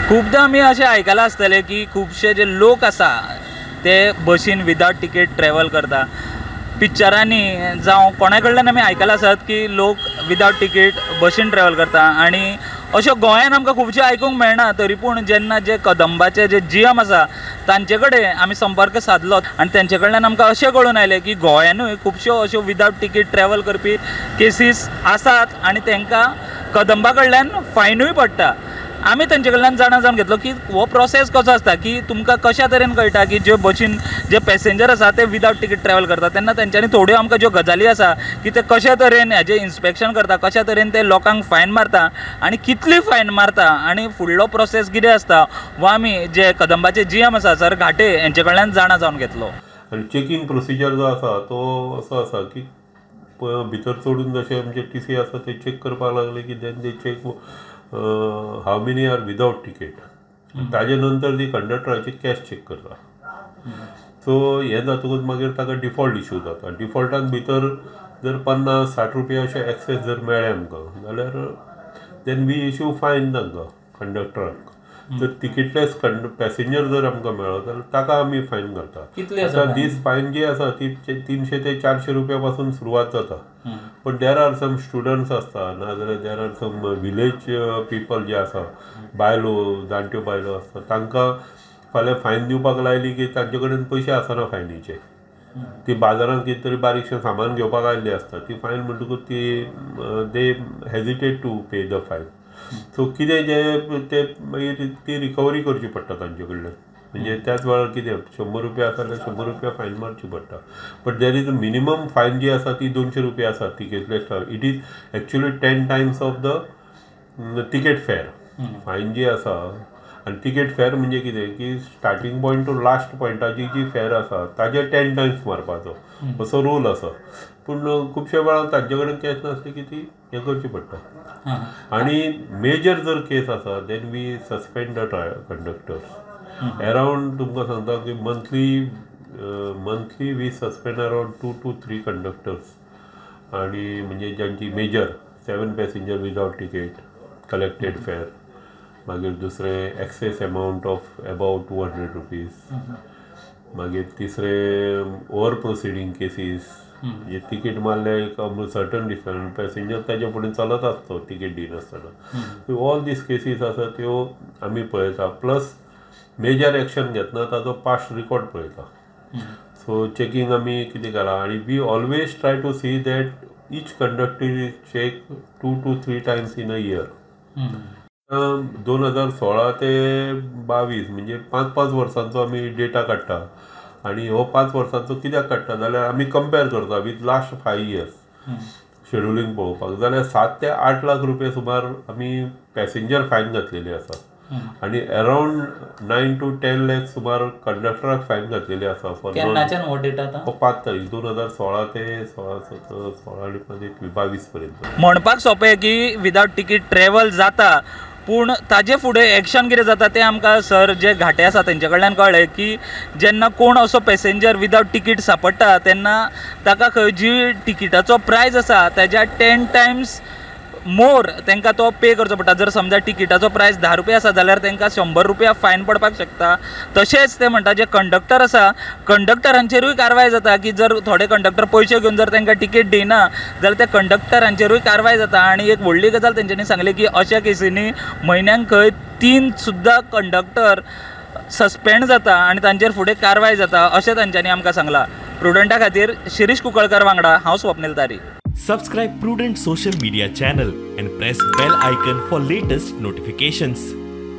खूपदां आमी अशें आयकलां आसतलें की खुबशे जे लोक आसा ते बशीन विदावट तिकेट ट्रॅवल करता. पिक्चरांनी जावं कोणा कडल्यान आमी आयकलां आसत की लोक विदावट तिकेट बशीन ट्रॅवल करता आनी अश्यो गोंयान आमकां खुबश्यो आयकूंक मेळना. तरी पूण जेन्ना जे कदंबाचे जे जी एम आसा तांचे कडेन आमी संपर्क सादलो आनी तेंचे कडल्यान आमकां अशें कळून आयलें की गोंयानूय खुबश्यो अश्यो विदावट तिकेट ट्रॅवल करपी केसीस आसात आनी तांकां कदंबा कडल्यान फायनूय पडटा. आमी तेंचे कडल्यान जाणा जावन घेतलो की हो प्रोसेस कसो आसता, की तुमकां कशा तरेन कळटा की ज्यो बशीन जे पॅसेंजर आसा ते विदावट तिकेट ट्रॅवल करता. तेन्ना तेंच्यांनी थोड्यो आमकां ज्यो गजाली आसा की ते कशा तरेन हेजें इन्स्पेक्शन करता, कशा तरेन ते लोकांक फायन मारता आनी कितली फायन मारता आनी फुडलो प्रोसेस कितें आसता हो आमी जे कदंबाचे जी एम आसा सर घाटे हेंचे कडल्यान जाणा जावन घेतलो. आनी चॅकींग प्रोसिजर जो आसा तो असो आसा की भितर चडून जशें आमचे टी सी आसा ते चॅक करपाक लागले की then they check how many are without ticket. ताजे नंतर ती कंडक्टराची कॅश चॅक करता. सो हें जातकूच मागीर ताका डिफॉल्ट इशू जाता. डिफॉल्टान भितर जर 50-60 रुपया अशें एक्सेस जर मेळ्ळें आमकां जाल्यार then we issue fine तांकां कंडक्टराक. जर तिकीटलेस पॅसेंजर जर आमकां मेळ्ळो जाल्यार ताका आमी फायन घालता. कितली आसा? आतां दीस फायन जी आसा ती 300 ते 400 रुपया पासून सुरवात जाता. पण there are some students आसता, नाजाल्यार there are some village people जे आसा, बायलो, जाणट्यो बायलो आसता, तांकां फाल्यां फायन दिवपाक लायली की तांचे कडेन पयशे आसना फायनीचे. ती बाजारांत कितें तरी बारीकशें सामान घेवपाक आयिल्ली आसता. ती फायन म्हणटकूच ती they hesitate to pay the fine. So कितें जें ते मागीर ती रिकवरी करची पडटा तांचे कडल्यान. म्हणजे त्याच वेळार कितें 100 रुपया आसा जाल्यार 100 रुपया फायन मारची पडटा. But there is a minimum fine जी आसा ती 200 रुपया आसा ticketless. It is actually 10 times of the ticket fare fine जी आसा. आनी तिकेट फेर म्हणजे कितें की स्टार्टींग पॉयंट टू लास्ट पॉयंटाची जी फेर आसा ताजे 10 टायम्स मारपाचो असो रूल आसा. पूण खुबशे वेळार तांचे कडेन कॅश नासली की ती हें करची पडटा. आनी मेजर जर केस आसा then we suspend the conductors around. तुमकां सांगता की monthly we suspend around two to three conductors. आणि म्हणजे ज्यांची major seven passenger without ticket collected fare, मागीर दुसरें excess amount of above ₹200, मागीर तिसरें ओवर प्रोसिडींग केसीस, म्हणजे तिकीट मारलें एक सर्टन डिस्टन्स, पॅसेंजर ताच्या फुडें चलत आसतो तिकीट दिनासतना. ऑल these cases आसा त्यो आमी पळयता. प्लस मेजर एक्शन घेतना ताजो पास्ट रिकॉर्ड पळयता. सो चॅकींग आमी कितें केलां आनी we always try to see that each conductor is check two to three times in a year. 2016 ते 22 म्हणजे 5-5 वर्सांचो आमी डेटा काडटा. आनी हो 5 वर्सांचो कित्याक काडटा जाल्यार आमी कंपेर करता with last 5 years scheduling पळोवपाक जाल्यार 7 ते 8 लाख रुपया सुमार आमी पॅसेंजर फायन घातलेली आसा आनी around 9 to 10 lakh सुमार कंडक्टराक फायन घातलेली आसा फॉर केन्नाच्यान हो डेटा आतां? हो 5 तारीख 2016 ते 16, 17, 16 आनी 5, 22 पर्यंत. म्हणपाक सोंपें की विदावट तिकीट ट्रॅवल जाता, पूण ताजे फुडें एक्शन कितें जाता तें आमकां सर जे घाटे आसा तेंचे कडल्यान कळ्ळें की जेन्ना कोण असो पॅसेंजर विदावट तिकीट सांपडटा तेन्ना ताका खंय जी तिकीटाचो प्रायस आसा तेज्या 10 टायम्स मोर तांकां तो पे करचो पडटा. जर समजा तिकीटाचो प्रायस 10 रुपया आसा जाल्यार तांकां 100 रुपया फायन पडपाक शकता. तशेंच ते म्हणटा जे कंडक्टर आसा कंडक्टरांचेरूय कारवाय जाता की जर थोडे कंडक्टर पयशे घेवन जर तांकां तिकेट दिना जाल्यार त्या कंडक्टरांचेरूय कारवाय जाता. आनी एक व्हडली गजाल तेंच्यांनी सांगली की अशा केसींनी म्हयन्याक खंय तीन सुद्दां कंडक्टर सस्पेंड जाता आनी तांचेर फुडें कारवाय जाता अशें तांच्यांनी आमकां सांगलां. प्रुडंटा खातीर शिरीष कुंकळकर वांगडा हांव स्वप्नील तारी. Subscribe Prudent social media channel and press bell icon for latest notifications.